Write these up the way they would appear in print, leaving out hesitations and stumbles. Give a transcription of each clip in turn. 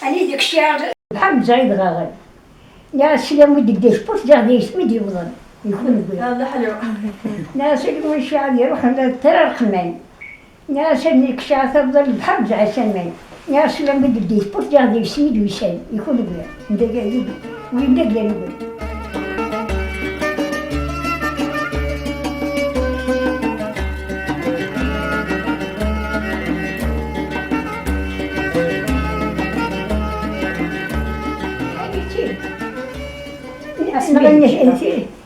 أنا ديك الشعر بحال زايد غاغل يا سلام وديك ديش بوش جا يسمي يوضن يكون هذا حلو. ناس اللي الشعر يروح ترى القمان، ناس اللي الشعر تفضل البحر زع سمان، يا سلام وديك ديش بوش جا يسمي ويسال يكون بيا وين دق نقول.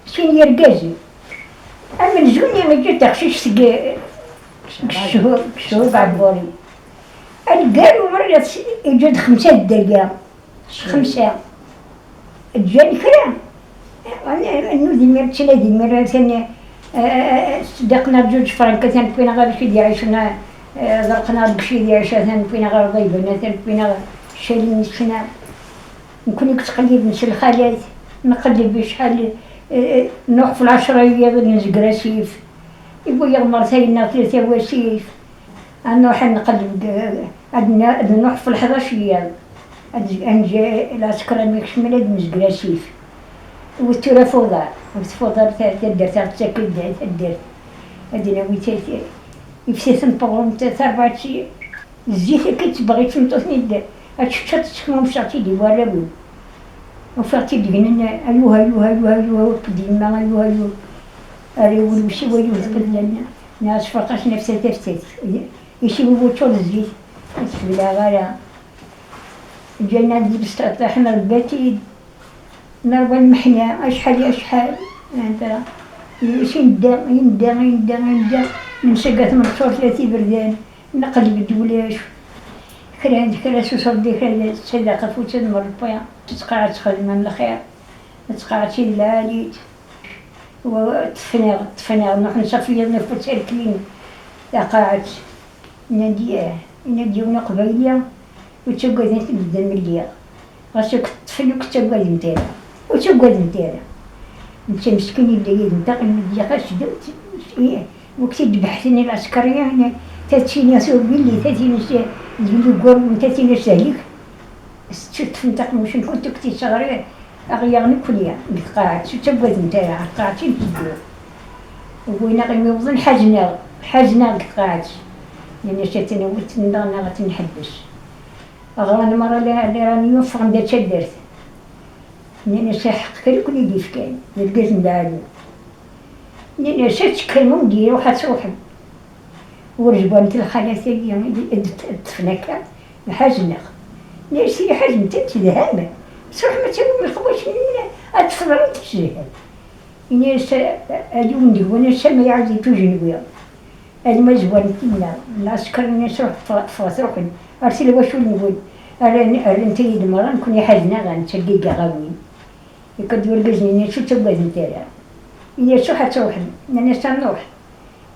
سين يرقازي أمن زوني ما جيت تخشيش الشهور الشهور بعد بوري القالوا مرة يجد 5 دقائق 5 جاني كلام نودي مرة دي مرة ثانية صدقنا بجوج فرنك ثاني بينا غير شي ديال عشنا ضرقنا بشي ديال عشا ثاني بينا غير ضيبنا ثاني بينا شالين سنة نكون كتقلب نسل الخالات نقلب شحال نروح في 10 ايام نزقرا سيف يقول يغمر ثاني 3 وسيف نروح نقلب نروح في 11 ايام نجي العسكر ما يكشمل نزقرا سيف وترى فوضى فوضى تدير تاكل تدير هادي ناوي يفسيث نطورم 4 شي الزيت كتبغي تمطوثني هادشي تشكمو مشاتي دي والو وفرتي دينا أيوه أيوه أيوه أيوه قديما أيوه أيوه أريول وشي ويوه تقدلنا ناس فرقاش نفسها تفتت يشي وشو الزيت بلا غالا جينا نلبس طيحنا الباتيد نربى المحنة أشحال أشحال أنت يندا يندا يندا يندا من سقات من صور 30 بردان نقلب الدولاش كرا كرا سوسردي كرا صداقة فوتن مربيا تتقاعد تخدم من الخير تتقاعد شي العاليت وتفنى تفنى نروح نصفي نفوت الكلين تقاعد نادي نادي قبيلية وتقعد نتبدل مليا غاسك تفن وكتقعد نتايا وتقعد نتايا انت مسكين يبدا ينتقل من ديال شدت وقت ذبحتني العسكرية تاتيني سوبيلي تاتيني ديالي قرب تاتيني سهليك تفنتق مش كنت كنتي صغيرة أغير نكليا قاعد شو تبغى نتايا قاعد تدو وين غير يوضن حاجنا حاجنا قاعد يعني شاتنا ولت ندغنا غتنحبس أغران مرة اللي راني يوفق ندير تدرت يعني ساحق كل كل يدي كان لقيت ندعالو يعني شات كلمة ندير واحد تروح ورجبانت الخالات الطفنكة الحاجنة نسي حاجة تذهب تروح ما تسوي الخواش أتفضل تسهل إني اليوم ديوانا سما يعزي توجنويا المزوان كنا العسكر الناس روح فاس روح أرسل واش نقول أرنتي المرة نكون حاجنا غنتلقى غاوين يكدور الجزني شو تبغى نتايا إني شو حتروح أنا سنروح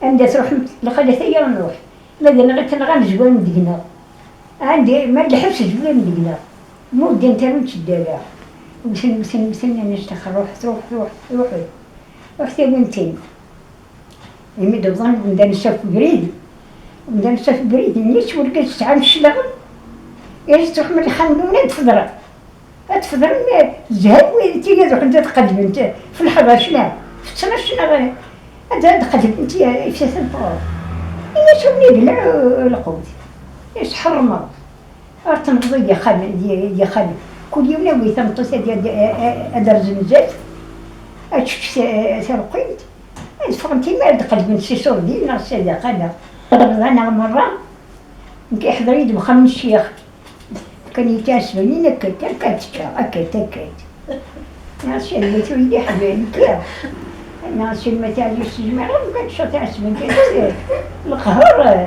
عندها تروح الخالة هي نروح ماذا نغيت نغنزوان دينا عندي ما الحبس زوين دينا مودة انت نتشدالها وسن وسن وسن انا نشتخ روح روح روح روح روح وينتين يمد الظن بدا نشاف بريد بدا نشاف بريد نيش ولقيت ساعة نشلغ يا تروح من الخندونة تفضل تفضل الذهب وين تيجي تروح انت تقدم انت في الحبش لا في التنش لا هذا تقدم انت في البور إلا شوفني بلع القوت إيش حرمة أرتنقضي يا خال يا خال كل يوم ناوي تنطس هذا الزنزات أتشك سرقيت فهمتي ما دخلت من سيسور ديال الصداقة أنا أنا مرة كيحضر يدبخ من الشيخ كان يتاسفني نكت كات كات كات يا سيدي تولي حبيبي كيا أنا سلمة تاع الجماعة ما كانتش تاع السمك القهر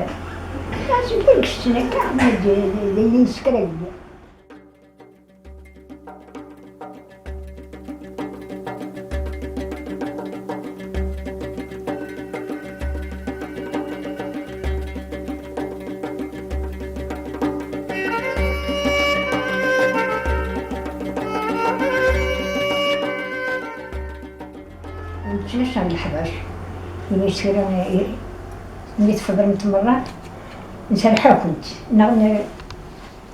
ناس يقول لك السنة كاع ما دايرين سكرة. شهر 11 ملي شرا ملي تفضلت مرة نسرحها كنت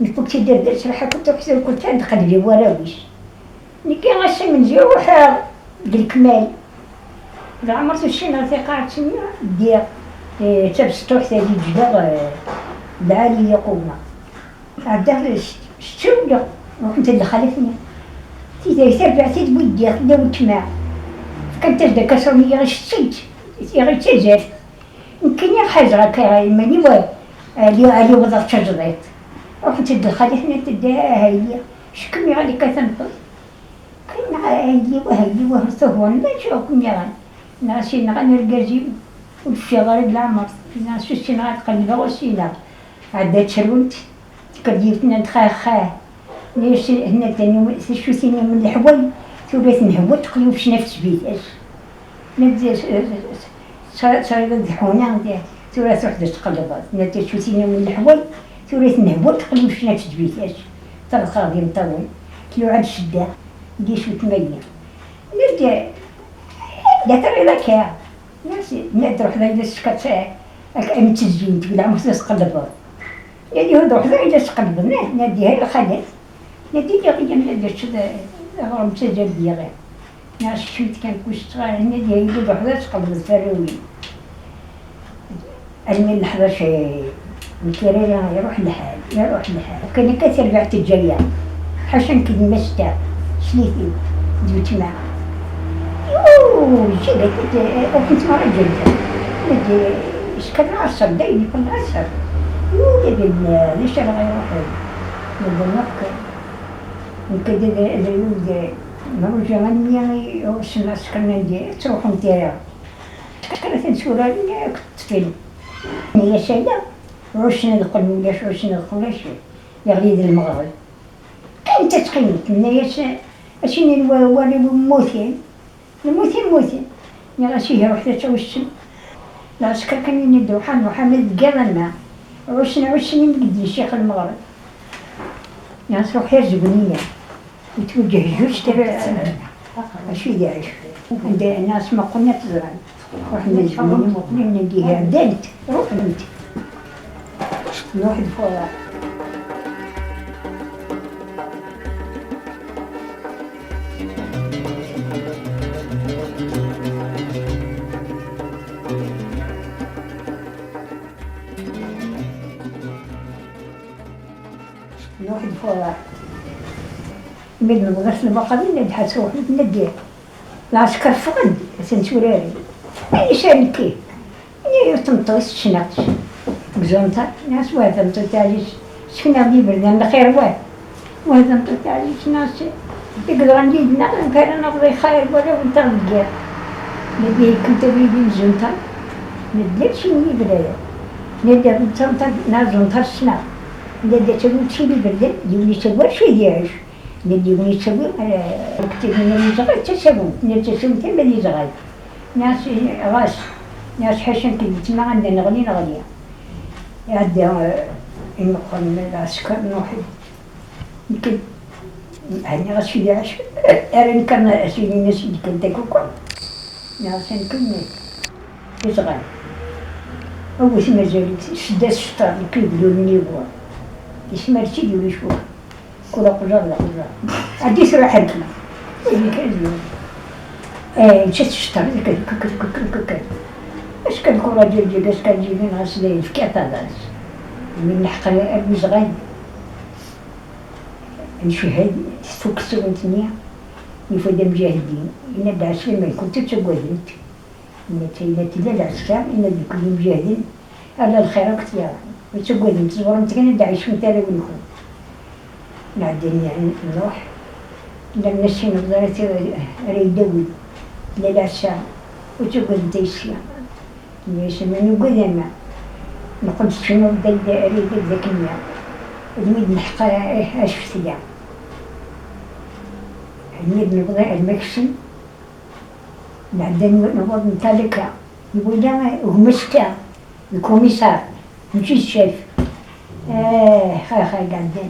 نفوك تيدير سرحها كنت رحت كنت عند قلبي وراويش نكي غاسي من زيرو روح بالكمال عمرت شي نهار ثقة دير تبس تروح تاجي الجبال العالية قومة عدها شتولة وكنت دخلتني تيدير تربع تيدي خداو تما كانت تبدا كسرني غير شتيت غير تجات يمكن يا حاجة ماني علي وضع تجريت رحت تدخل تديها هي شكمي غادي كتنفض كاين هايلي وهايلي وهرتوه ما نشوفكم يا غان ناسي نغني والشي غير العمر ناسي شي غتقلبها وسينا عدا تشرونت كديرتنا نتخاخاه نيش هنا تاني شوتيني من الحواي تولات نهوى تقليو في نفس بيتاش نبدا صاير الحونه تولات تروح تقلب نبدا شوتيني من الحواي تولات نهوى تقليو في نفس بيتاش تلقى غادي مطول كيلو عاد شده دي شو تمية نبدا لا ترى لا كا ناسي نروح لا السكت ام تزين تقول عم تقلب يعني هو روح لا إلا تقلب نادي هاي الخالات نادي لي غير نادي غرم تجد لي غير ناس شفت كان كوش صغير نادي هاي روح لا تقلب الفراوي المي اللحظة شي الكريرة يروح الحال يروح الحال كان كثر بعت الجريان حشن كي مستا سليتي دوت معاه يو جيت كنت مرة جدا ندي سكن العصر دايني في العصر يو يا ليش انا غيروح نبدا نكدر اليود نرجع غنيا وسنا سكرنا ندي تروح نديرها كانت نسورة كنت فيلم هي سايلة عشنا القل ولا عشنا القل يغلي المغرب كانت تقيمت الناس اشيني الوالي موثين الموثين موثين يا غاشي يروح تتوسم العسكر كان يندو حان وحامد قالنا عشنا عشني مقدي الشيخ المغرب يا تروح يرزقني يتوجه جوج تاع اشي يعيش عند الناس ما قلنا تزرع رحنا نزبوني وقلنا نديها دالت روح انت نروح الفوق نروح الفوق من نغسل المقابل ندحس روح ندير العسكر فقد سنسوراري أي شانكي ني تمطرس شنقش بزونتا ناس وهذا مطرس سكنا دي بردان الخير واه وهذا مطرس ناس يقدر ندير كان نقضي خير ولا نتغدى ندي كنت بيدي بزونتا ندير شي بلايا ندير بزونتا نازونتا الشنق ندير تسوي لي بردان يولي تسوي شي يعيش ندي وني تسوي كتير من اللي زغير تسوي نتسوي تما اللي زغير ناس راس ناس حشن كي تما عندنا نغني نغني عندها نقول من العسكر نروح يمكن هاني غاسي يعيش أنا كان سيدي الناس اللي كنت كوكا ناس نكمل يزغير أول ما زالت شدا الشطار كيبدو النيبور يسمى سيدي ويشوف كل قجر لا قجر عندي سرعة حركي اللي كان مشات الشطار كك اش كان كل راجل ديال اش كان جيبين غاسلين في كاطاداس من نحق المزغان نشهد تفك السونتنيا نفود المجاهدين إن العسكر ما كنت تقولت إن تيلا العسكر إن كل المجاهدين على الخير كتير وتقولت تزورنت كان داعش مثلا ونكون نعدي نروح لما نسي نقدر راه يدوي لا العشاء وتقول ديسيا ليش من قدامنا نقول شنو بدا ذاك اليوم الميد نحق اشفتيا الميد نبغي المكسن نعدل نبغي نتالكا يقول همسكا الكوميسار ماشي الشيف خا خا قعدان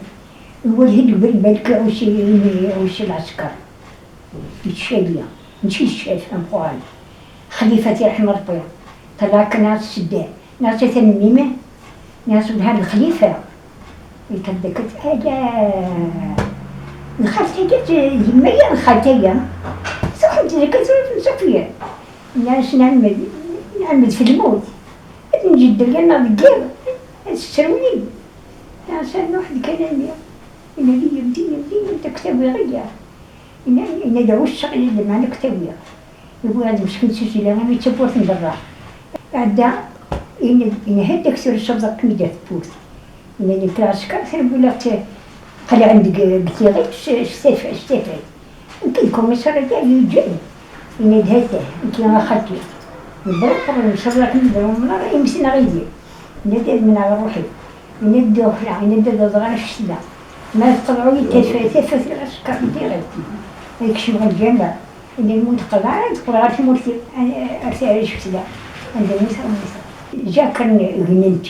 يقول هيد بالك عوشي العسكر يتشاليا ماشي الشيف أمقوان خليفة يرحم ربي طلع كناس السداد ناس تنميمة ناس بهاد الخليفة يتذكرت هذا الخالتي جات يمايا الخالتية صح تذكرت صافية ناس نعمد في الموت نجد لنا الكير السرولي ناس واحد كان إن لي يمدي يمدي كتابي غير إن دعو الشغل اللي معنا كتابي يقول هذا مسكين سجل أنا يتبورت نبرا عدا إن هداك سير الشبزة كميدة بورت إن اللي كلاسكا سير ولا قال عندك قلت غير استفعل يمكن الكوميسار تاعي يجي إن دهته يمكن أنا خالتي نبرا نشرح نبرا من راه يمسنا غيدي ندير من على روحي ندير خلا ندير صغار الشلا ما طلعوا لي تفات العسكر ديريكت يكشف الجامع إن الموت قلع تقلع في مورتي أرسل شفتها عند موسى جا كان غننت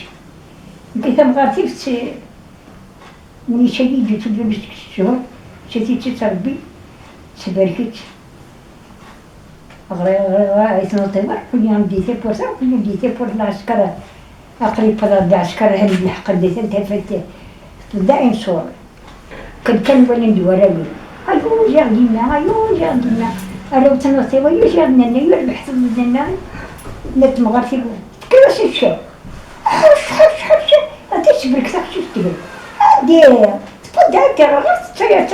كي تمغارتي في ملي شادي جيت باش الشهور شاتي تربي تباركت غري غري غري كل يوم ديتي بورسا كل يوم ديتي بور العسكر أقرب فضل العسكر هل الحق ديتي تفت دائم صور كان ولا ندوراوي أيو جا دينا أيو جا دينا ألو تنوتي ويو جا دينا يربح دينا نتمغرتي كيفاش تمشي حش حش حش تشبرك تحشي تقول دي تفضل ترى غير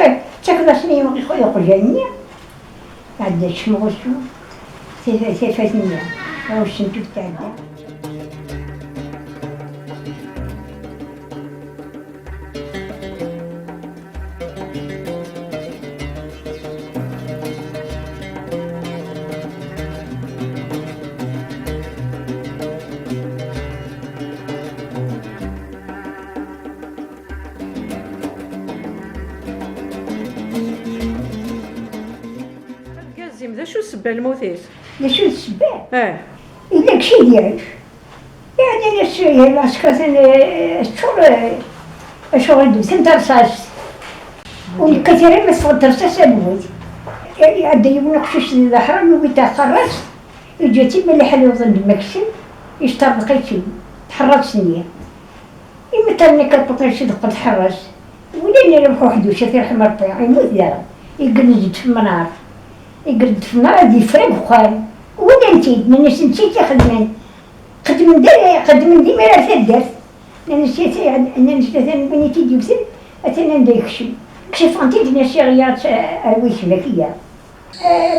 تاكل شنو يقول جاني عندنا شنو غشو تفاتني أو شنو تعدى. شو السبه الموتيس؟ شو السبه؟ إلا كشي ديالك يعني العسكر الشغل الشغل دوزن ترصاص والكثير ما تفضل ترصاص الموت يعني عندي يقول خشوش الحرام ويتخرج يجي تما اللي حل يوصل المكسب يشترط شي تحرص سنية إما تاني كتبقى شي دقة تحرص ولا نربحو وحدو شي يرحم ربي يموت دابا يقلد في المنار يقلد في النار غادي يفرق خال ولا انتي من انتي تخدمين قد من دار قد من ديما راه تدار انا نسيت انا نسيت بني تيدي وسن اتنا ندير كشي كشف انتي دينا شي غيارات ارويش ماكيه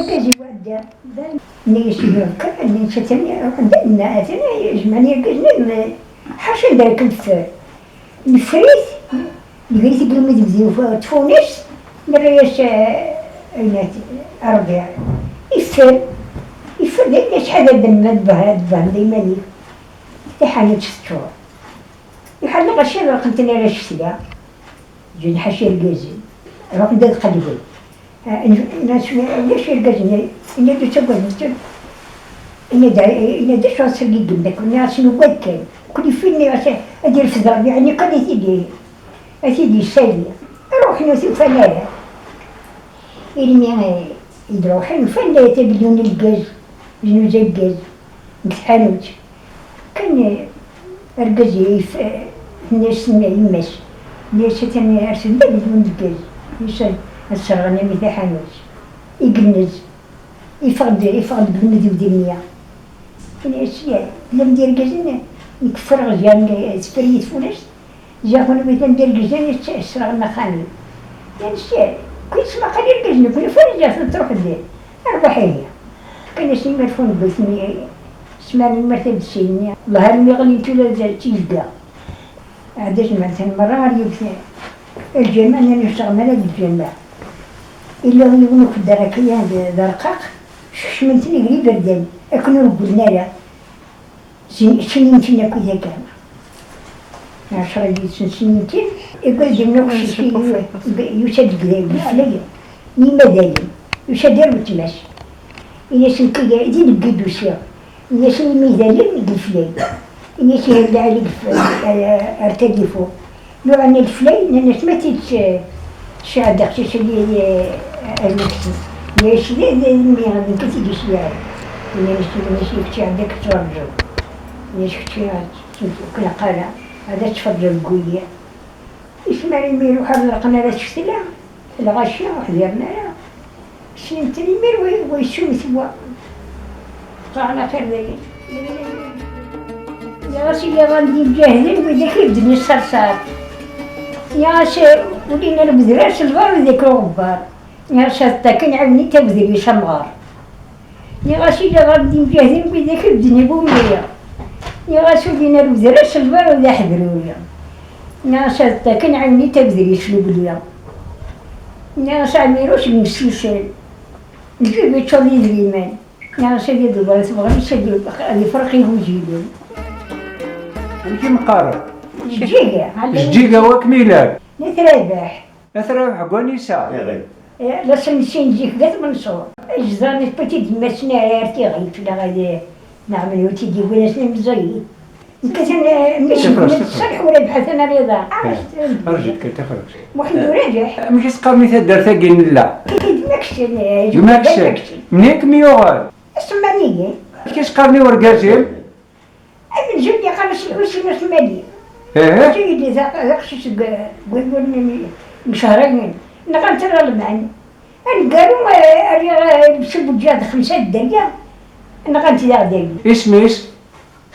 كازي وعدا نيش كان نسيت عندنا اتنا جمعني كزنا حاشا دار كنت الفريت الفريت قبل ما تبداو تفونيش مريش ربيع يفر يفر دايما شحال هذا الدم دبه دايما حتى 6 شهور يحل غشي رقمت انا راه شفتها جي حاشي الكازي رقم داك قلبي الناس علاش الكازي انا دو تقول انا دا انا دا شو سرقي قدك انا شنو قد كان كل فيني ادير في ضربي يعني قد تيدي تيدي سالي روح نوثي فنايا إلمي يدروحين فلا تبدون الجاز جنوز الجاز نتحانوت كان الجاز يف الناس يمس الناس تاني أرسل بدون الجاز يسال السرغني مثل حانوت يقنز يفقد بنادي ودنيا الناس لم دير الجاز نكفر غزيان تفريت فولاش جاكون مثلا ندير الجاز السرغنا خاني يعني كل سما قليل كجنب كل فرجة تروح دير أربع هي كان شي مرفون بثني سماني مرتب السينية الله هرمي غني تولا تيلقى عاد جمعت مرة غادي الجامع أنا نشتغل مع الجامع إلا يكونوا في الدركية درقاق شمنتني قريب بردان اكون ربنا لا سنين كذا كان 10 سنين يقول جمنا يسد كذا ني مدالي يسد وتماس إلا سنكي دي نبقي دوسيا إلا سن ميدالي نقفلاي إلا سهل عليك ارتديفو لو أنا الفلاي أنا سمعت شعب داخل اللي المكسي يا شدي مي غادي كتي دي إلا ماشي كتي عندك تفرجوا إلا شفتي كل قالة هذا تفرجوا القوية إسماعيل ميرو حاب القناة لا تشتلا الغاشية وحذرنا لا سنتني مير ويسوم ثوا طلعنا خير ذي يا راسي يا غادي مجاهدين وذاك يبدني الصرصار يا راسي ولينا نبذراس الغار وذاك الغبار يا راسي تاكن عاوني تبذري شمغار يا راسي يا غادي مجاهدين وذاك يبدني بومية يا راسي ولينا نبذراس الغار وذا حذرويا يا راسي تاكن عاوني تبذري شلوبليا يا راسي عميروش المسلسل نجيب تشوفي الإيمان يا راسي دابا تبغى نسجل الفرق يوجدون انت مقارب جيجا جيجا وكميلة نترابح نترابح قونيسا لا سنسين جيك قد منصور اجزاني بتي دمسنا ارتي غيت ولا غادي نعمل وتيدي ولا سنين مزيي كثر مش الصلح ولا بحث انا رضا ارجد كتخرج محمد راجح مش تقارني تدار ثاقين لا ماكشن ماكشن منين ميوغال سمانية كيش قارني ورقازيل من جبني قرص الحسين الثمانية ايه سيدي ذاك شي قول مشهرين نغنت المان قالوا بسبب جاد 5 دريا نغنت ذا داي اسميس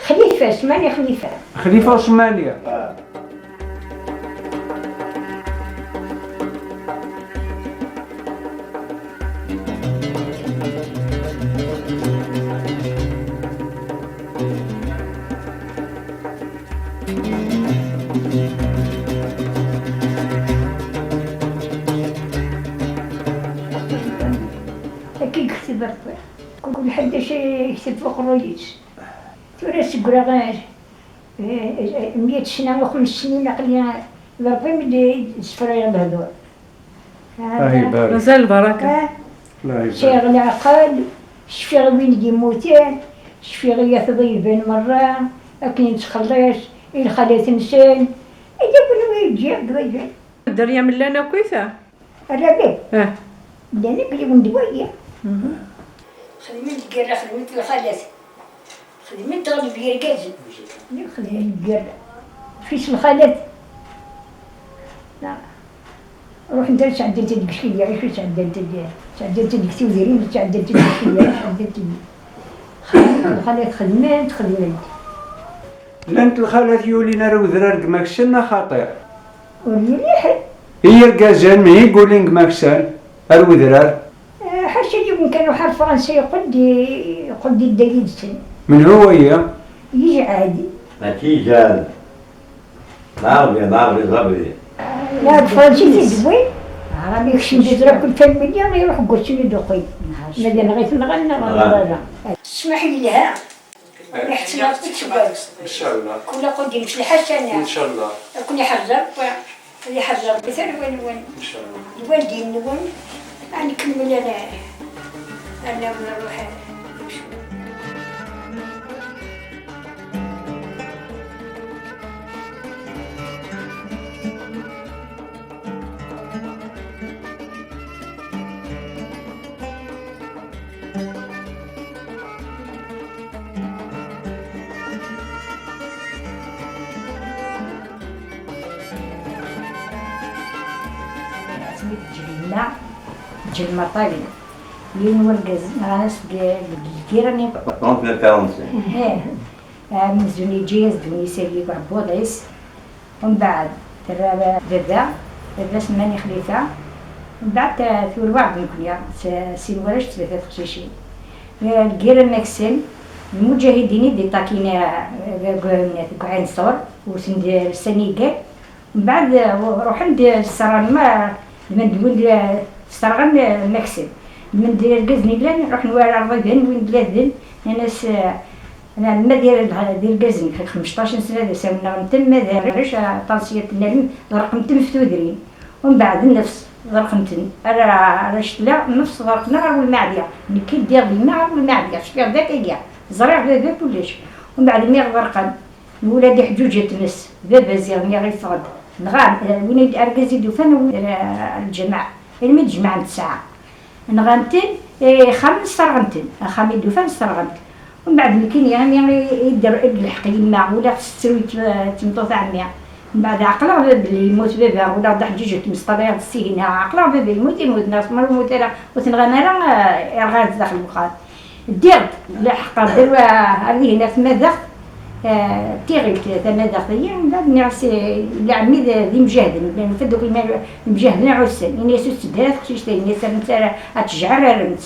خليفة سماني خليفة خليفة عثمانية كي يكتب كل حد يكتب فوق الرئيس تورا سكرا 100 سنة و5 سنين عقلي ضربي ملي سفريا الهضور الله يبارك مازال البركة الله يبارك شيغ العقل شفي وين يموتان شفي غيا تضيبان مرة لكن يتخلص الخلات نسان إذا كنا يجي قريبا الدرية من لانا كويثة الربيع اه لا نقلي وندوية خدمت القرة خدمت الخلات خدمت غلب يركز خدمت القرة فيش الخلات لا روح انت تعدلت ديك الشيء عيش تعدلت تعدلت ديك توديرين تعدلت ديك الشيء تعدلت الخلات خدمت خدمت لانت الخالات يولينا رو ذرار ماكسن خطير ولي حد هي الكازان مهي يقولين ماكسن رو ذرار حاشا يمكن كانوا حرف فرنسي يقول الدليل السن من هو هي؟ يجي عادي نتيجة العربي العربي العربي لا الفرنسي تدوي عربي كشي تضرب كل فاميليا يروح قلت لي دوقي مادام غير نغنى غنى اسمح لي لها نحسن ربي ان شاء الله كل قديم في الحسنة ان شاء الله كل حرزة اللي حرزة مثل وين وين ان شاء الله الوالدين وين نكمل انا نروح جلنا جلما طايلة لين ورقز ناس الكيراني 39 ايه من زوني جيز دوني سالي عبوديس ومن بعد ترى بابا بابا سماني خليفة من بعد ثور واحد نكونيا سين ولاش 3 خشيشين الكيران ماكسن المجاهدين دي طاكينا عين صور وسند السنغال من بعد روح عند السران ما من دون السرغن ماكسن من دير الكزني لا نروح نوارى الرضيان وين بلادن ناس انا ما ديال ديال الكزن 15 سنة هذا ساونا تما دارش طنسيه النلم ضرقم تم في تودرين ومن بعد النفس ضرقمتن راه شتلا النفس ضرقنا راه المعدية نكي دير الماء والمعديه شفير داك كاع زرع بابا كلش ومن بعد مي غرقا الولاد حجوجة تمس بابا زيغ مي غيفرد نغام وين اركازي دوفان الجماعة المي تجمع تسعة نغامتن خمس سرغمتن خامي دوفان سرغمت ومن بعد مكين يعني يدير الحق يما ولا تستوي تمطوط عمي من بعد عقله بلي يموت بابا ولا ضح جوج تمس طبيعة السينة عقله بابا يموت يموت ناس ما يموت راه وتنغنى راه غاز داخل البخار ديرت لحق دير هذه هنا ثما تيغي ثما داخلية من بعد نعس لعمي ذي مجاهدين لأن فدوك المجاهدين عسن إني سوس دارت خشيش تاني سرمت أتجعر رمت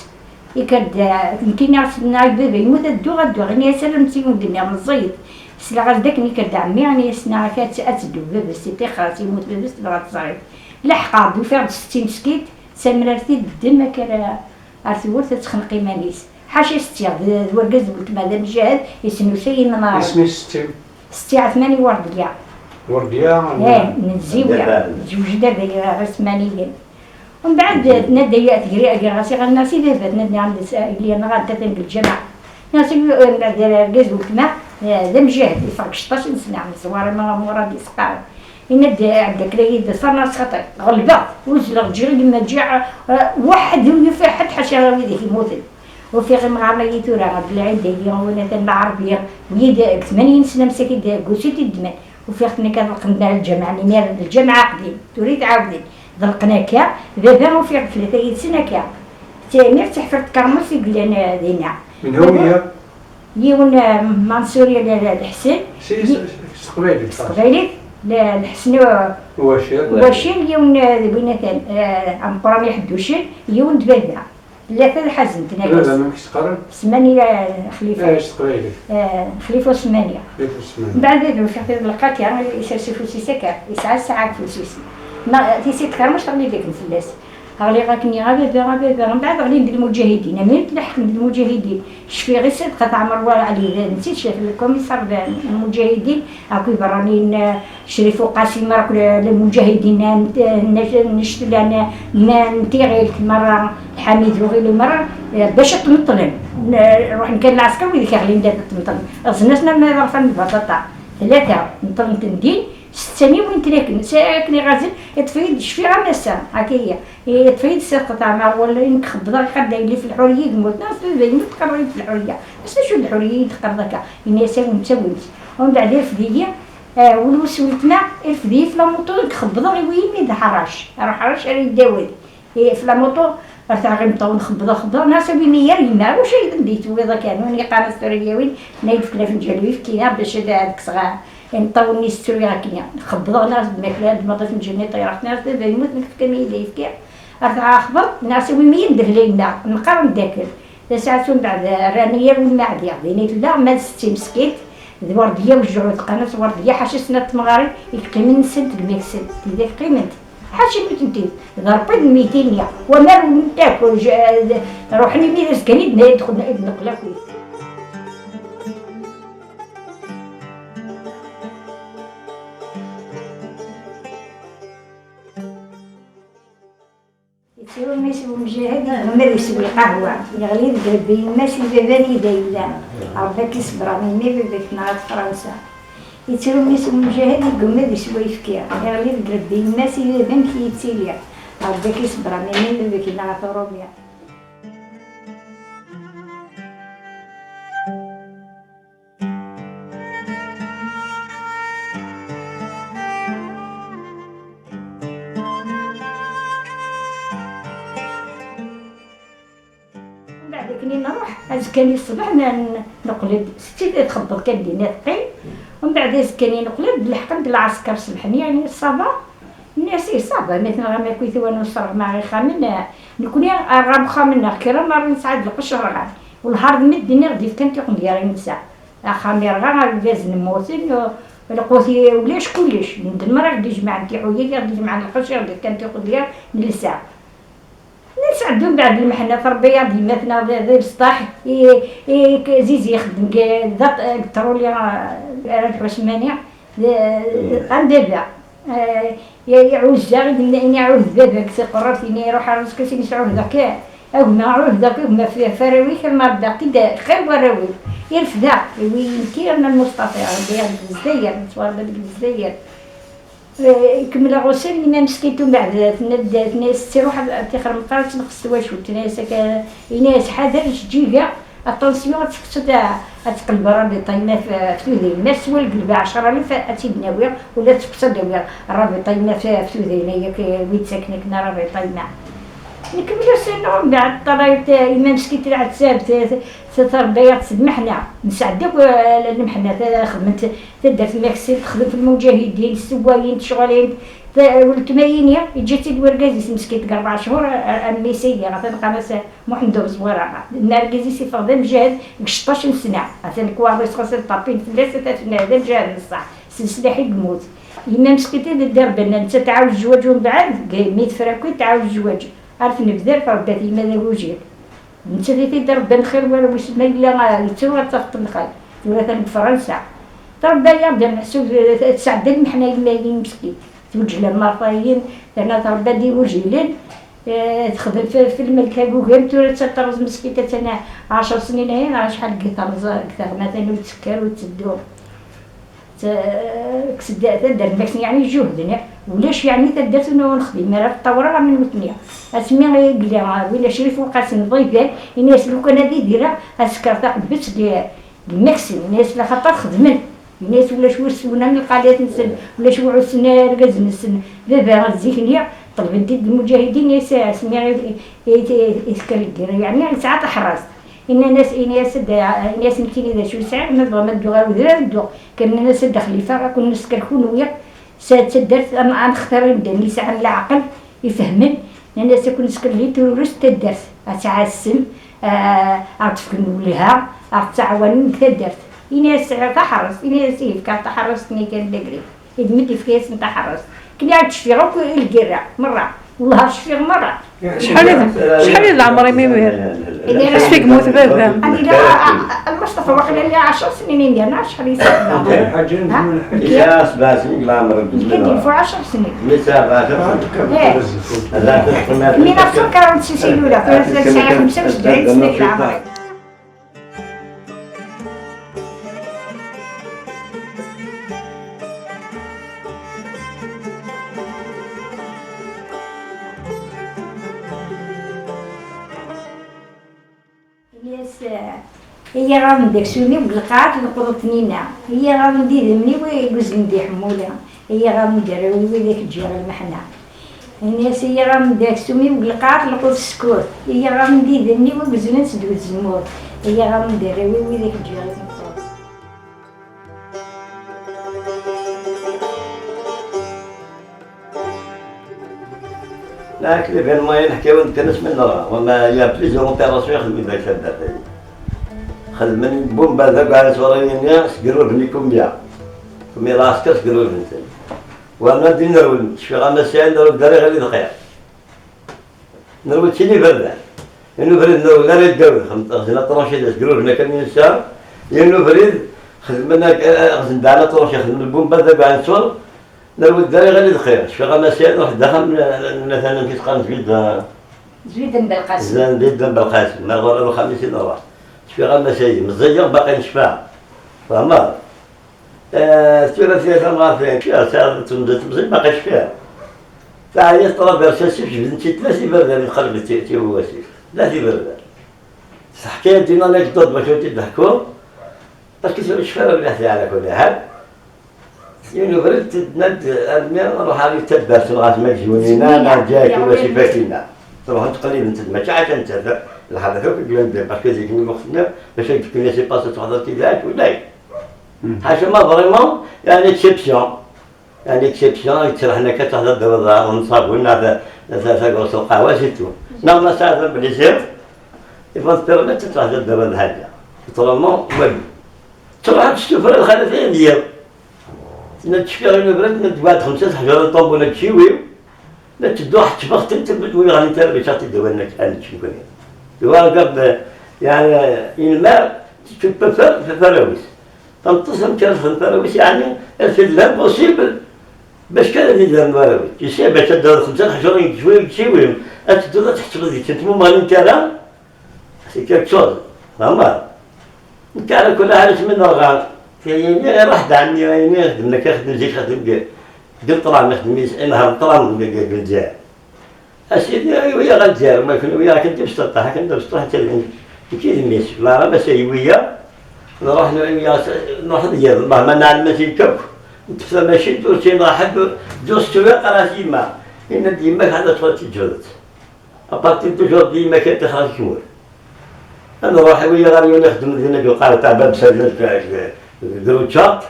يكاد يمكن نعرف بابا يموت الدو غدو غني سلمت يوم من الزيت سلا غاز داك ني عمي يعني سنا كات اتدو بابا سيتي خلاص يموت بابا تبغى تصريف لحق دو فيها 60 سكيت سامرتي الدم كان ارثور تتخنقي مانيس حاشا ستي ورقز قلت ماذا مجاهد يسنو شي من نار اسمي ستي ستي عثماني وردية وردية ايه من الزاوية جوج دابا عثمانيين ومن بعد تنادى تجري راسي غناسي دابا تنادي عند اللي انا غادا تنقل الجامعة ناسي من بعد رقز قلت ما ذا مجاهد يفرق 16 سنة من زوار ما مراد يسقى إن عندك لا صار ناس خطر غلبة وزلغ جري لما جاع واحد يفرح حد حاشا ويديك يموت وفي غير مغامرة يتورا بالعيد هي وانا تن العربية ويد 80 سنة مساكين كوسيتي الدمان وفي وقتنا كنلقنا الجامعة نير الجامعة قديم تريد عاودين ضلقنا كا بابا وفي 30 سنة كا تامر تحفرت كرموس يقول لنا دينا من هو يون منصوري الحسن سي سقبيلي سقبيلي الحسن واشير واشير يون وين ثان أم حدوشين يون دبابة ثلاثة حزن لا لا ما كيش تقرن ثمانية خليفة ايش تقبيلي خليفة ثمانية خليفة ثمانية من بعد في لقات يعني يسرسي فوسيسة كا يسعى ساعة فوسيس ما تيسي تكرمش تغلي ديك الفلاس غلي غاكني غا بابا غا بابا من بعد غلي ندير المجاهدين مين تلحق ندير المجاهدين شفي غير صدقة عمر علي نسيت شاف الكوميسار المجاهدين هاكو براني شريف وقاسم راك المجاهدين نشتل انا ما نتيغي مرة الحميد وغير مرة باش تمطلن نروح نكان العسكر ويديك غلي ندير تمطلن غزناسنا ما غرفان البطاطا ثلاثة نطلن تندين ست سنين وين تلاكن ساكني غازل يطفي شفي غا مسا هاكي هي يطفي السقط مع ولا نخبض غدا اللي في الحرية يموت ناس يموت تقرب في الحرية بس شو الحرية تقرب هكا الناس مسويت ومن بعد الفدية ولوسولتنا الفدية في لاموطو نخبض غير وين حراش روح حراش راه يداوي في لاموطو راه غير مطون خبض خبض ناس وين يرينا واش نديت ويضا كانوا ني قناة ستوريا نايد في فنجان ويفكينا باش هذاك صغار نطول نستوري هكيا خبض ناس الماكلة ما فنجان طيرت ناس دابا يموت نكتب كمية يفكي راه خبط ناس وين يندر لينا نقرا نداكل ساعات من بعد رانيا والمعدية ديني لا ما ستي مسكيت وردية وجعود قناة وردية حاشا سنة تمغاري يقيم نسنت المكسل تيديك قيمت حاشا متنتي ضربت 200 وما تاكل روحني ميز كان يدخل نقلا كويس. يسوي ماشي مجاهد ما يسوي قهوة يغلي قلبي ماشي باباني دايلا ربك يصبر من بابك نهار فرنسا يتسوي ماشي مجاهد يقوم يسوي يفكير يغلي قلبي ماشي بابان كي يتسيليا ربك يصبر من بابك نهار روميا. كان الصباح نقلب ستي تخبط كان دينا ثقيل ومن بعد كان نقلب لحقت العسكر سمحني يعني الصبا الناس صعبة مثلا غا كويت وانا نصرغ مع خامن نكون راه خامن كرا مرة نسعد القشر غا والهارد مدني غادي كان تيقوم ديال نسا خامير غا الغاز نموتن القوتي ولاش كلش ندمر غادي يجمع نتاعو غادي يجمع القشر غادي كان تيقوم ديال نلسا. نسعدو من بعد المحنة تربية ديماتنا ذي السطح زيزي يخدم ذات الترولي راه عند بابا يعوز يعوز باباك قررت اني يروح راسك سيني سعود ذاك او ما عوز ذاك ما في فراوي كما ردا خير وراوي يرفدا وين كي المصطفى ربي الجزائر نتوارد بالجزائر كمل غسل ما مسكيتو بعد تناس تروح تخرم قرات نقص واش تناس ناس حذر جيجا الطونسيون تسكت تقلب رابي طيمه في تودين ما سوى القلب 10000 اتيبناوي ولا تسكت داوي رابي طيمه في تودين هي وين ساكنة كنا رابي طيمه نكملو سنة ومن بعد طلعت إما مسكيت العتاب تربية المحنة نسعدك المحنة خدمت تدرت ماكسي تخدم في المجاهدين السواقين الشغالين والتماينية جات الورقازيس مسكيت 4 شهور الميسية غتلقى ناس محمد بزويرة النرجزيس يفضل مجاهد 16 سنة غتنكوا خاص طابين ثلاثة هذا مجاهد بصح سلسلة حي الموت إما مسكيت دار بنا انت تعاود الزواج ومن بعد ميت فراكوي تعاود الزواج عرف نبذر فربات يما ذا وجهك انت اللي تدير بان خير ولا واش ما الا يتسوى تخط الخير ولا ثاني فرنسا تربى يا محسوب تسعد المحنة يما مسكين توجه للمرفايين لان تربى دي وجهلين تخدم في الملكة كوكان تورا تطرز مسكين تانا 10 سنين هي شحال كترز مثلا وتسكر وتدو تدار الماكسن يعني جهد ولاش يعني تدرت نخدم راه الثورة من وثنية اسمي قال ولا شريف وقاسم ضيفان الناس لو كان هذه ديرها اسكر تقبت الماكسن الناس لا خاطر خدمن الناس ولا شو سونا من القالات نسن ولا شو عسنا ركز نسن بابا الزيكنيه طلبت المجاهدين اسمي يسكر الدير يعني ساعات حراس إن الناس إناس الناس مكيني ذا شو ساعة ما بغا ما دو غير ودرا دو كان الناس خليفة كنا نسكر كونويا تدرت أنا نختار ندني ساعة العقل يفهمن الناس كون نسكر لي تورست تدرت أتعسم أعطفك نولها أتعاون تدرت إناس تحرص إناس يفكر تحرصني كان دقري إدمتي في كيس تحرص كني عاد شفيغ القرع مرة والله شفيغ مرة شحال العمر يميمير اش فيك موت بابا انا المصطفى واقيلا لي 10 سنين ندير شحال يسافر يا 7 سنين العمر كندير فوق 10 سنين 17 من 1946 الاولى 75 سنة العمر. هي غام داك سوني بالقاعات القرطنينا هي غام دي ذمني ويجوز دي حمولة هي غام دراوي وذاك الجير المحنة الناس هي غام داك سوني بالقاعات القرط السكوت هي غام دي ذمني ويجوز نسدو الزمور هي غام دراوي وذاك الجير المحنة. لا l'événement نحكيو كنس من راه وما y a plusieurs opérations يخدموا ذاك الدار خدم بومبا ذاك على سوريا سكروا بني كوميا كوميا العسكر سكروا بنتين وانا دي نرول شي غانا ساعة نرول داري غير دقيقة نرول تيني بردان انو بريد نرول غير الدولة خدمنا طراشي سكروا هنا كان ينسى انو بريد خدمنا خدمنا دعنا طراشي خدمنا البومبا ذاك على سور نرول داري غير دقيقة شي غانا ساعة نروح داخل مثلا في تقان زويد زيد بالقاسم زيد بالقاسم ما غير 50 نروح شفي غير مساجد مزير باقي نشفع فهمت ثلاثية غافين فيها ساعة تمزيد باقي شفيها تعيط طلب رشاشي جبت ثلاثي بردان يدخل تي واسيف ثلاثي بردان حكاية دينا لانكدوت باش تضحكوا parce que شفا ولا على كل حال يعني برد تند نروح على تدبر غاز ما تجونينا ما جاك ولا شي فاكينا تروح تقليب انت ما تعرفش انت الحالة فوق الجنب parce que ديك الوقت باش تكون سي باسو تحضر تيزاك ولا حاجة ما vraiment يعني exception يعني exception تشرح لنا كتحضر دابا ونصاب لنا ثلاثة قرص القهوة c'est tout normal ساعة plaisir يفون permettre تحضر دابا الحاجة autrement والو تروح تشوف الخلفية ديال نتشفي غير برد نتبعد 5 حجرات طوب ولا تشيويو لا تدوح تبغ تنتبه ويغني تربي شاطي دوانك أنا تشوفني دوار يعني الماء في فراويس تنتصم كان في فراويس يعني في l'impossible باش كان يدير فراويس يسي باش تدور 5 حجرين شويه تشويهم تدور تحسب ذيك تمو مالين تاع c'est quelque chose فهمت انت على كل حال من رغال كاين راح دعني يعني خدمنا كنخدم زيك خدم قلت طلع نخدم نهار طلع الجزائر اسيدي ويا غالجزائر ما كنا ويا كنت بسطح كنت بسطح حتى كي ميس لا راه ويا نروح نروح ديال الله ما نعلم ماشي الكوك نتفا ماشي درتي راح دوز سواق راه ديما ان ديما هذا تفات تجرد ابارتي توجور ديما كتخرج كمول انا نروح ويا غادي نخدم هنا في القهوه تاع باب سادات دروتشاط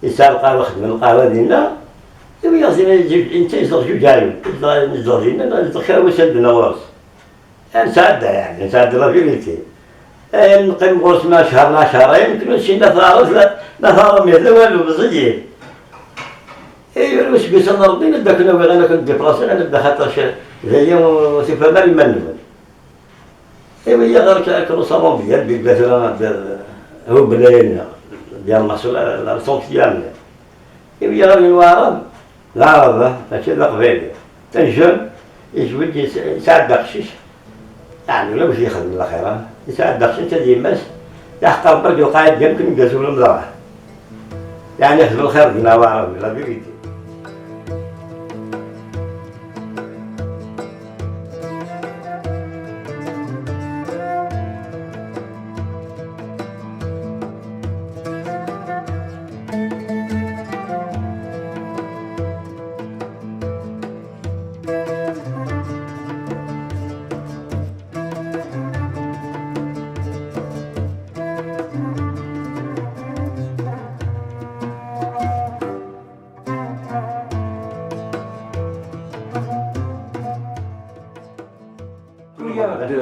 يسال القهوه خدم القهوه ديالنا ويا زين انت يزرق جوج عايم نزرق ديالنا نزرق خاوي سدنا ورس نساعد يعني نساعد la vérité نقيم غرس ما شهر لا شهرين كنا شي لا ثارت لا ثار لا والو مزيان ايوا واش بيس انا ربي نبدا كنا وي انا كنت déplacé انا نبدا خاطر هي c'est pas mal من ايوا هي غير كانوا صالون ديال مثلا هو بلاينا ديال المحصول لا سونتيال ايوا هي غير العرب العرب ماشي القبائل تنجم يجبد يساعد داكشي يعني ولا باش يخدم الاخيره يساعد داكشي حتى ديماس يحقق برك القاعد ديالك يمكن يجلسوا المزرعه يعني يخدم الخير ديالنا عربي la vérité.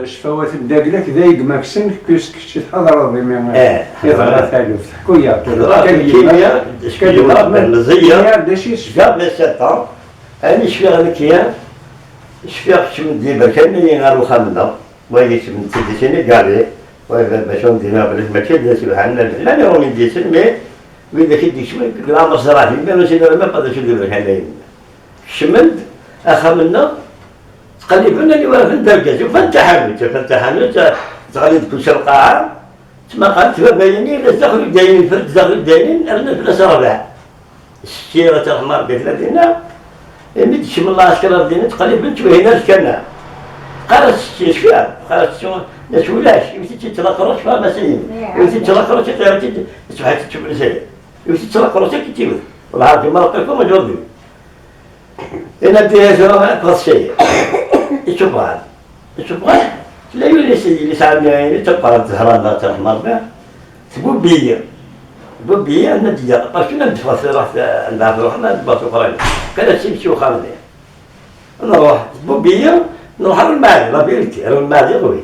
شفوات داكلك ذايق ماكسن كيسك شي تحضر ضمن يظهر ثالث كويا الكيمياء مزيان داشي قبل سنة انا شفي غير شفي شمن ديما كان غير وخمنا وهي شمن تديسيني قالي باش ندينا بلاش ماشي داسي بحالنا لا لا روني ديسن مي وإذا كي شمن العمر صراحة ما ماشي ما قدرش ندير بحال شمنت اخمنا تقلبنا اللي ورا في الدرجة فانت حانوت فانت حانوت تغلب كل شيء القاعة تما قالت باينين لا دخلوا داينين فرد دخلوا داينين أنا في ربع السيرة تاع الحمار ديالنا ديالنا ملي تشم الله عسكر ديالنا تقريبا توهينا كنا قالت السير فيها قالت ناس ولاش يمشي تتلاقروش فيها مثلا يمشي تتلاقروش تسبحت تشوف الانسان يمشي تتلاقروش كي تيبدا والعافية ما لقيتكم جوردي انا بديت باسي يشوفها يشوفها لا يولي اللي ساعدني تبقى تهران لا تحمر تبوبيه بوبيه نديا parce que ندفع رحت عند روحنا نبات اخرين كان تمشي وخالدي نروح بوبيه نروح للمعدي la vérité المعدي قوي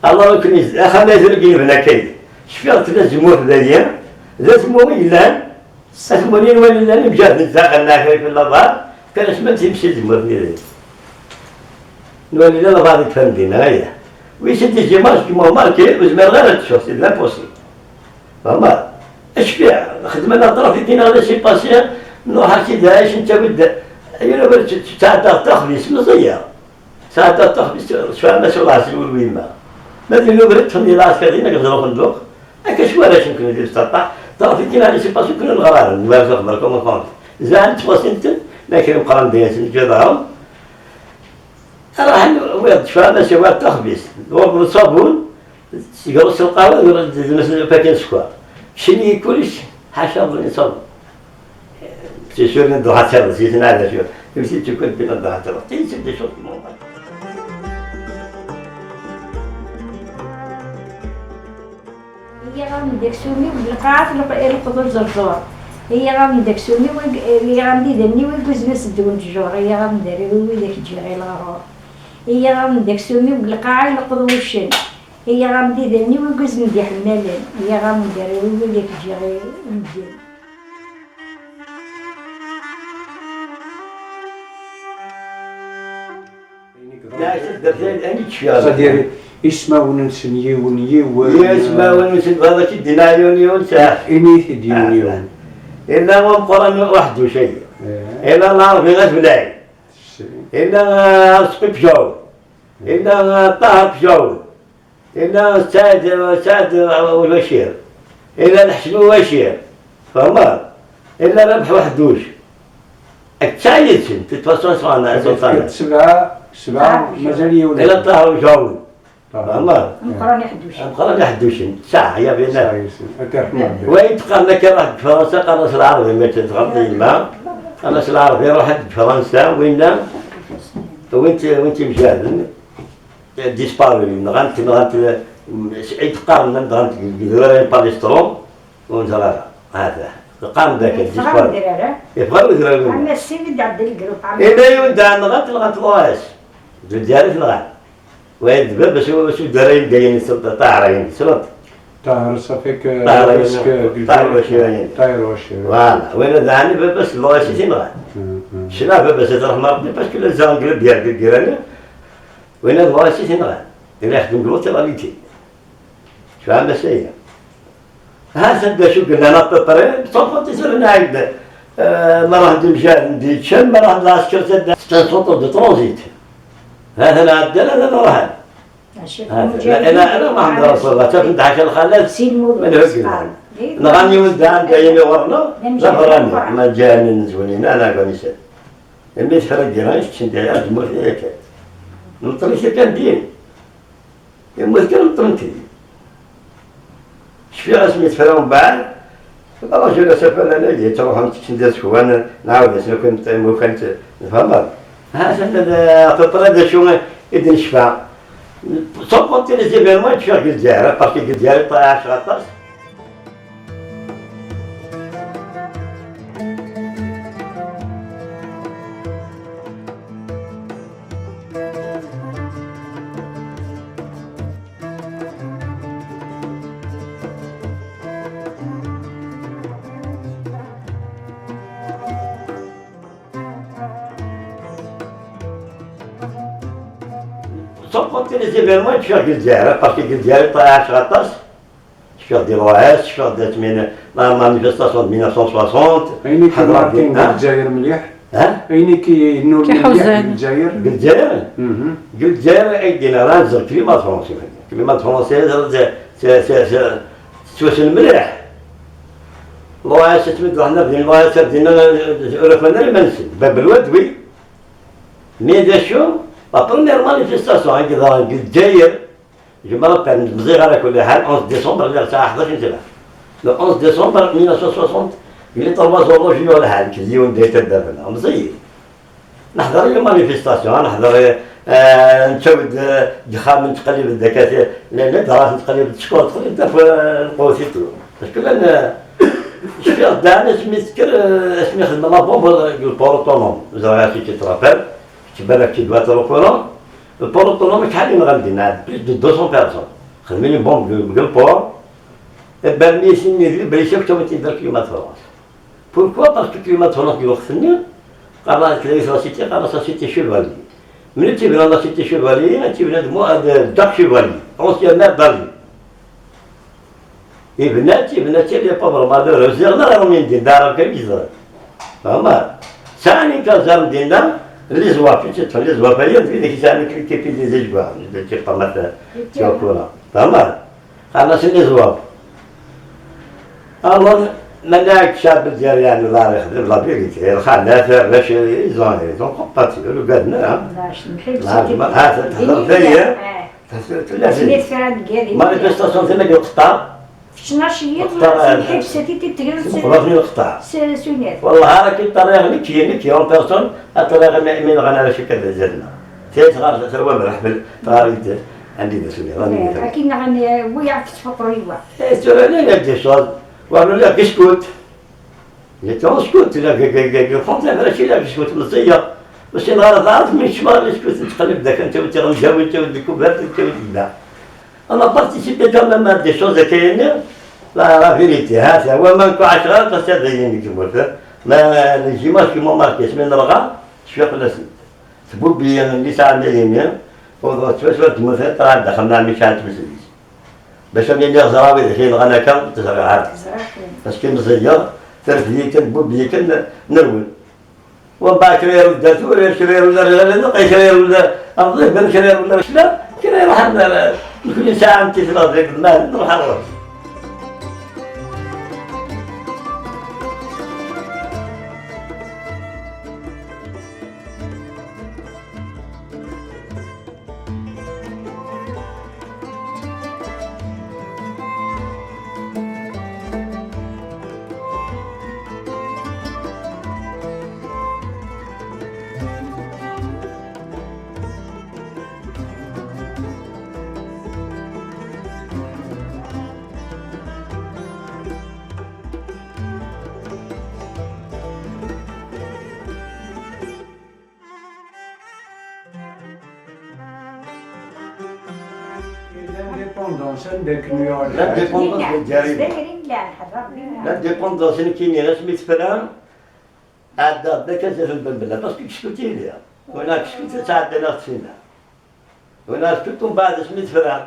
الله يكون اخا نازل كيف كاين شفيت لازم وحده ذات مو إلان أثمنين ولا مجاد نتزاقلنا في النظر كان اسمها تمشي زمرني نولي لا غادي تفهم دينا هيا ويشد يجي مارش كيما ماركي وزمان غير تشوف c'est l'impossible فهمت اش فيها خدمنا طرف دينا غير سي باسي نروح سيدي عايش انت ود انا بغيت ساعة تخبيص مزيان ساعة تخبيص شويه ما شاء الله سيقول وين ما دير بغيت تخلي العسكر دينا كنضرب فندق هكا شويه يمكن ندير سطح طرف دينا على سي باسي كنا الغرار نبارك خبركم فهمت زعلت فاسنت لكن قران ديال جدعهم راح ويض شويه سوى التخبيص والصابون يقرص القهوه مثلا باكين سكر شني كلش حاشا ظني صابون سي سور ندوها تشرب سي على شو يمشي تكون بين ندوها تشرب تيجي دي شوط هي غام داك سومي بالقاعة القدر زرزور هي غام داك سومي هي غام دي دني ويكوز نسدون الجور هي غام داري ويداك تجي الغرور هي غام داك سومي بالقاعة القدر وشن هي غام دي دني ويكوز ندي حمالين هي غام داري ويداك تجي المدين. صديري اسمه وننسن يون يون اسمه وننسن هذا كي دينا يون يون ساعة إني تديون يون إلا هو مقرن وحده شيء إلا العربي غاز بلاي إلا رزقي بجاو إلا طه بجاو إلا سعد والبشير إلا الحسن وبشير فهمت إلا ربح وحدوش التايتن تتفصل سبعة سبعة مازال يولد إلا طه وجاو فهمت مقران يحدوش مقران يحدوش ساعة يا بينا وين تقال لك راح فرنسا قناص العربي ما تغطي الماء قناص العربي راح فرنسا وين وين تمشى ديسبارو نغنت نغنت سعيد قارن نغنت قدران باليسترو ونزرارة هذا قام ذاك ديسبارو يفغروا ذرارة عندنا السيد عبد الجروب إلا يودع نغنت نغنت لواس ديالي نغنت وين دابا باش دارين داين طاهرين سلط طاهر صافيك طاهر وشيرين طاهر وشيرين فوالا وين دعني بس لواسي تينغان شنا بس ترحم ربي باسكو لا زانغل ديال ديالنا وين لواسي تينغان إلا يخدم كلوتيراليتي شو عم سيا هذا دا شو قلنا انا بوبري صوفو تيسرنا عند ما راه ندير ندير شم ما راه العسكر تاع سونتر دو ترانزيت هذا لا عدل هذا راه انا انا ما عند رسول الله تفهم عشان الخلال من هكذا نغني ولد عند عيني ورنا لا فراني ما جاني نزولينا انا كنيسة ملي تفرق ديالها شتي عند موت ياك نطري كان دين يموت كان نطرنتي شفي اسمي تفرا من بعد الرجل سافر انا جيت تروح نتشندر شوان نعاود شنو كنت كنت نفهم هذا تطرد شو إذن شفا sans compter les événements تفيق الجزائر parce que الجزائر طلع 10 طاس Sans compter les événements, tu fais الجزائر parce que الجزائر طلع 10 طاس tu fais des lois, tu fais des la manifestation de 1960. أين كي ماركين الجزائر مليح؟ ها؟ أين كي نور مليح الجزائر؟ الجزائر؟ الجزائر أيدينا راه climat français climat français توصل مليح. l'OAS تمد حنا بدينا l'OAS بدينا أوروبا ما نسد باب الواد oui mais دا شو la première manifestation هكذا الجزائر je me rappelle مزيغ على كل حال 11 ديسمبر الساعة 11 سبعة le 11 ديسمبر 1960 اللي trois horlogers الحال كزيون دايت الدربنا مزيغ نحضر les manifestations نحضر نتشود دخان نتقلب الدكاتره لا دراس نتقلب التشكور تقلب في القوسيتو parce que لان شفي غدا اسمي سكر اسمي خدمه la bombe ال port autonome زرا كي ترابل تبان لك doit être au courant ال port autonome شحال غادي عند plus de 200 personnes خدمين bombe ال port بان لي سيني بلي شفت ما تيدير climat France pourquoi parce que climat France في وقت النيل قال لك la cité قال la cité Chevalier ملي تيبنى la cité Chevalier تيبنى داك Chevalier ancien maire d'Alger يبنى تيبنى تي les pauvres malheureux زيغنا راهم يندير دار كان يزرع فهمت ثاني كازار ديالنا les zouaves تدخل les zouaves هي في ديك الساعه اللي كيفي دي زجبا تيبقى مثلا تيكولا فهمت خلاص les zouaves alors مناك شاب ديال يعني الله يخدم la vérité الخالات باش ils ont compati لو قالنا ها تحضر فيا manifestation تما القطار في 12 الحبسة تتغرس القطار والله راه كاين طريق نكي en personne الطريق من غانا على شي كذا زادنا تيت غار تروى بالحبل طاري عندي دسولي راني لكن غني ويعرف تفقروا ايوا لا لا des choses وقالوا لا بسكوت j'étais en scout لا كونت لا ماشي لا بسكوت مزية باش نهار عارف من شمال بسكوت نتقلب ذاك انت وانت غنجاوي انت وديكوفرت انت وديك انا participé quand même des choses كاينين la vérité هذا هو ما نكون 10 بس هذا ينكتب ما les images qui m'ont marqué سمين رغا شفيق لاسد تبوبي اللي ساعة يمين وضغط شوية تمثل طلع دخلنا مشان تمثل باش اللي غزراوي ذكي غانا كان تزرع عاد باش كي مزير ترفدي كان بوبي كان نرول ومن بعد كرا يرد داتو ولا كرا يرد لا كرا يرد الضيف بان كرا يرد لا كرا يروح كل ساعة انت في الأرض المال نروح نروح. l'indépendance الجريمة. l'indépendance كاين غير سميت فران عاد ذاك زاد بلا parce que كشكوتي ليا وانا كشكوت ساعة انا تسينا وانا سكت ومن بعد سميت فران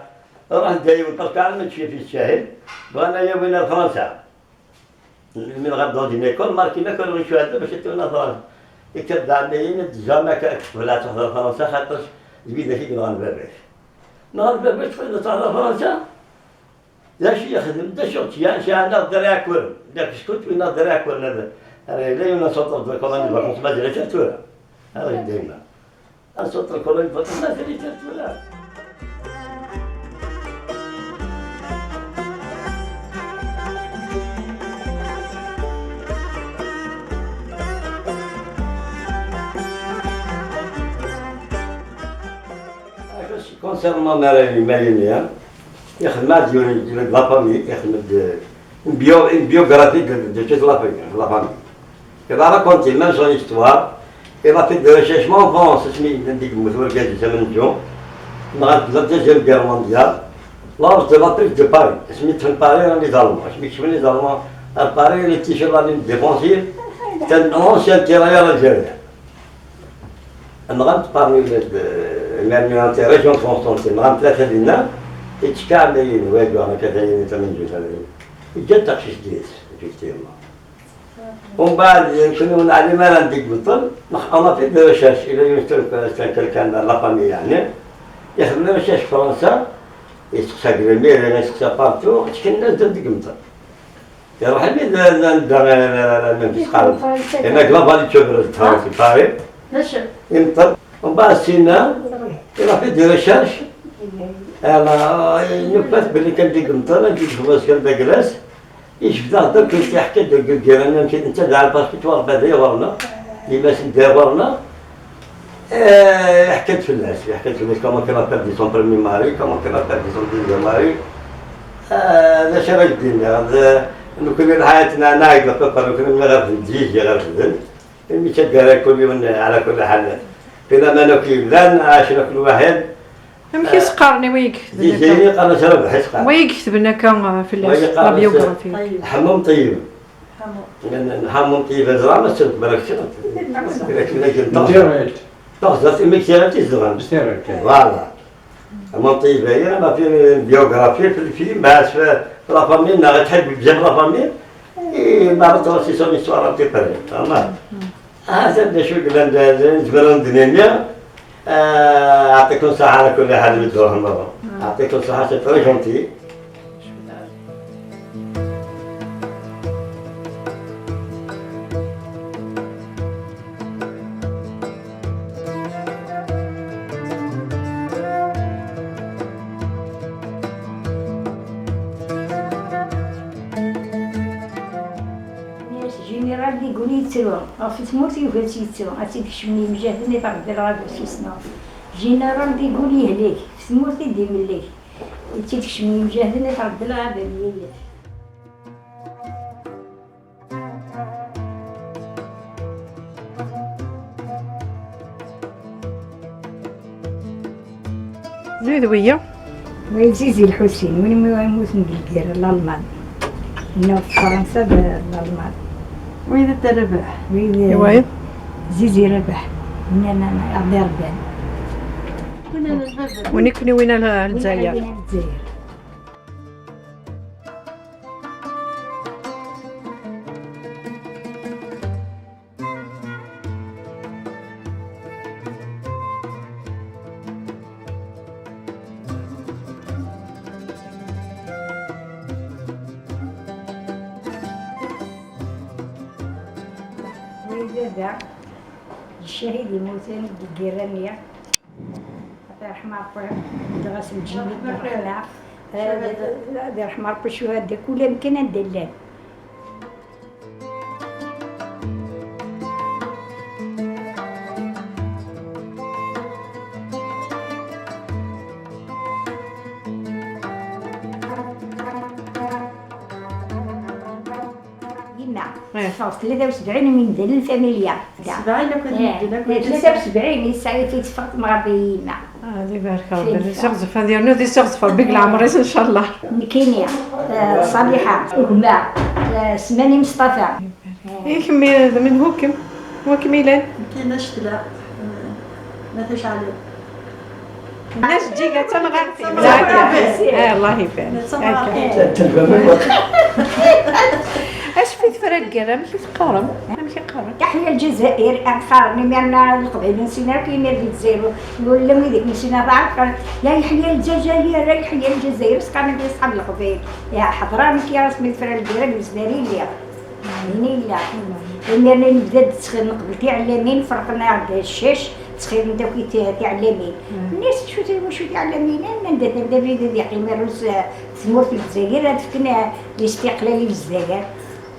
راح دايو parce que علمت شي في الشاهد وانا يا وين فرنسا من غادو دي école ماركينا كانوا يمشيو عندنا باش يعطيونا فرنسا يكتب عمليين jamais ولا تحضر فرنسا خاطرش البيدا كي نغنى باباش نغنى باباش تحضر فرنسا لا شي يخدم دا شغل شي عندنا الدرع كور داك سكوت وين الدرع كور هذا لا يونا صوت ال colonies vacances ما درت تورا هذا ديما صوت ال colonies vacances ما درت تورا. concernant المالينيا يخدم مع ديال la famille يخدم une biographie de toute la famille. Il a raconté même son histoire. Il a fait des recherches en France, سميت ديك المثور كاع زمن جو la deuxième guerre mondiale lors de la prise de Paris. سميت في باريس les Allemands سميت في les Allemands Paris les تيشير la ligne défensive كان ancien tirailleur algérien. نغمت parmi les régions Constantine نغمت ثلاثة دينا يتشكى بين والو انا كذا ثمن جوج جات تقشيش ديت effectivement. ومن بعد كنا نعلم انا نديك بالطل انا في des recherches الى يوصل كان la famille يعني يخدم recherches في فرنسا يسقسا كريمير يسقسا partout تكنا نديك بالطل يروح لي ندار قال هناك la vallée de Chevreuse في باريس يمطر. ومن بعد سينا il a fait des recherches انا نفات باللي كان ديك مطر ديك خبز كان داكلاس يشبه درك تيحكي ديك الجيران مشيت انت دار parce que توقف هذا ورنا لباس ندير ورنا حكيت في الناس حكيت في الناس comment qu'elle a perdu son premier mari comment qu'elle a perdu son deuxième mari هذا شي راك دينا نكون حياتنا ناقصه نكون غير في الجيش غير في الذل ملي تدار كل يوم على كل حال فينا ما ناكل لا عاشنا كل واحد ما كيسقارني ويكتب لنا قال شرب حيت ويكتب لنا كان في la biographie حمام طيب حمام طيب زرا ما سرت بالك سرت direct تغزرت إمك سيرتي زرا voilà حمام طيب هي ما في biographie في الفيلم باش في la famille تحب بزاف la famille ما رتوسي son histoire تي بري تمام هذا بدا شو قلنا نجبرون دنيا أعطيكم الصحة على كل حال اللي تروح المرة أعطيكم الصحة c'est très gentil. جينيرال ديغول يتسوى في تموت يوفات يتسوى عرفتي كشمني مجاهدني تغدر غادي سيسنا جينيرال ديغول يهليك في تموت يدي مليك تيكشمني مجاهدني تغدر غادي يهليك. زيد ويا وين زيزي الحسين وين يموت من الكير الألمان إنه في فرنسا الألمان وين الربح وين زيزي ربح عبد ربان. وين كوني وين الجزائر؟ الجزائر. بابا الشهيد يموتان الجيرانية رحمة ربي دغاس الجيني الخلاع رحمة ربي الشهداء كل يمكن ندلال. يما 73 من دل الفاميليا 73 يسعى في تفرق مغربيين. هذه بارك الله سيغزف هذه نو دي سيغزف بك العمريس ان شاء الله. كينيا صالحه وهما سماني مصطفى. إيه كمي من هو كم هو كميلان كاينه شتله ما تشعل ناس تجي حتى مغاربي. الله يبارك. اش في تفرق ماشي تقارن ماشي قارن. تحيا الجزائر انخارني ميرنا القبيل نسينا كيما في الجزائر ولا ميديك نسينا بعرف يا يحيا الجزائر يحيا الجزائر سقانا في صحاب القبيل يا حضران كي راس من فرق الجيران مزدارين ليا هني لا ميرنا نبدا تسخن قبل تعلمين فرقنا عند الشاش تسخين انت كي تعلمين الناس شو شو تعلمين نبدا نبدا بدا يقيم الروس تمور في الجزائر تفكنا الاستقلال الجزائر.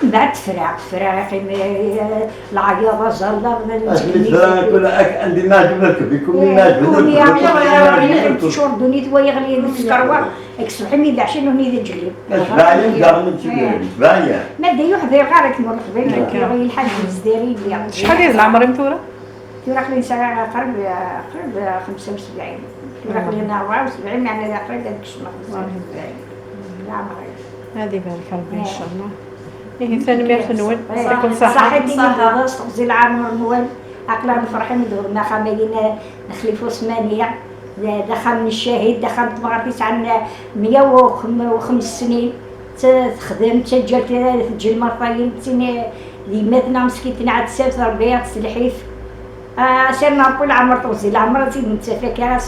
من بعد تفرع تفرع العياضة زلة كل عندي ما عجبك بكم ما عجبك شور دونيت ويغلي السكروة اكسبحي مي دعشين وني ذا جليب باين كاع من باين ما دا يحضر غير مور القبيل يغلي الحاج الزداري. شحال ديال العمر مثوره؟ ثورة قليل ساعة قرب قرب 75 ثورة قليل 74 معناها قريب هذاك الشهر 75 العمر. هذه بارك ربي ان شاء الله. إيه ثاني مية نوال يعطيكم الصحة. صحة صحة تغزي العمر نوال أقلا نفرحين ندورنا خامين نخلفو ثمانية دخل من الشهيد دخل تمغربيت عندنا 105 سنين تخدم تسجل تجي المرطاين تسني ليماتنا مسكيتنا عاد سابت ربي تسلحيف سيرنا نقول العمر توزي العمر تزيد نتفاكر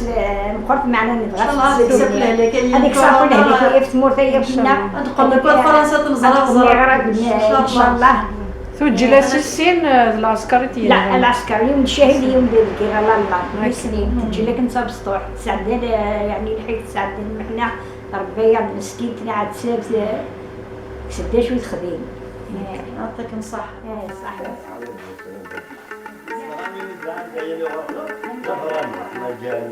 مقرط معنا نبغى هذيك صافي لهلك في تمور تاهي كنا تقول لك فرنسا تنزرع ان شاء الله. توجه السين العسكري لا العسكري يوم الشهيد يوم ديال الله سنين تجي لك انت بسطوح تسعد يعني الحيط تسعد المحنة ربي مسكين عاد سابت سداش وتخدم. يعطيك الصحة. صح. ما جاء.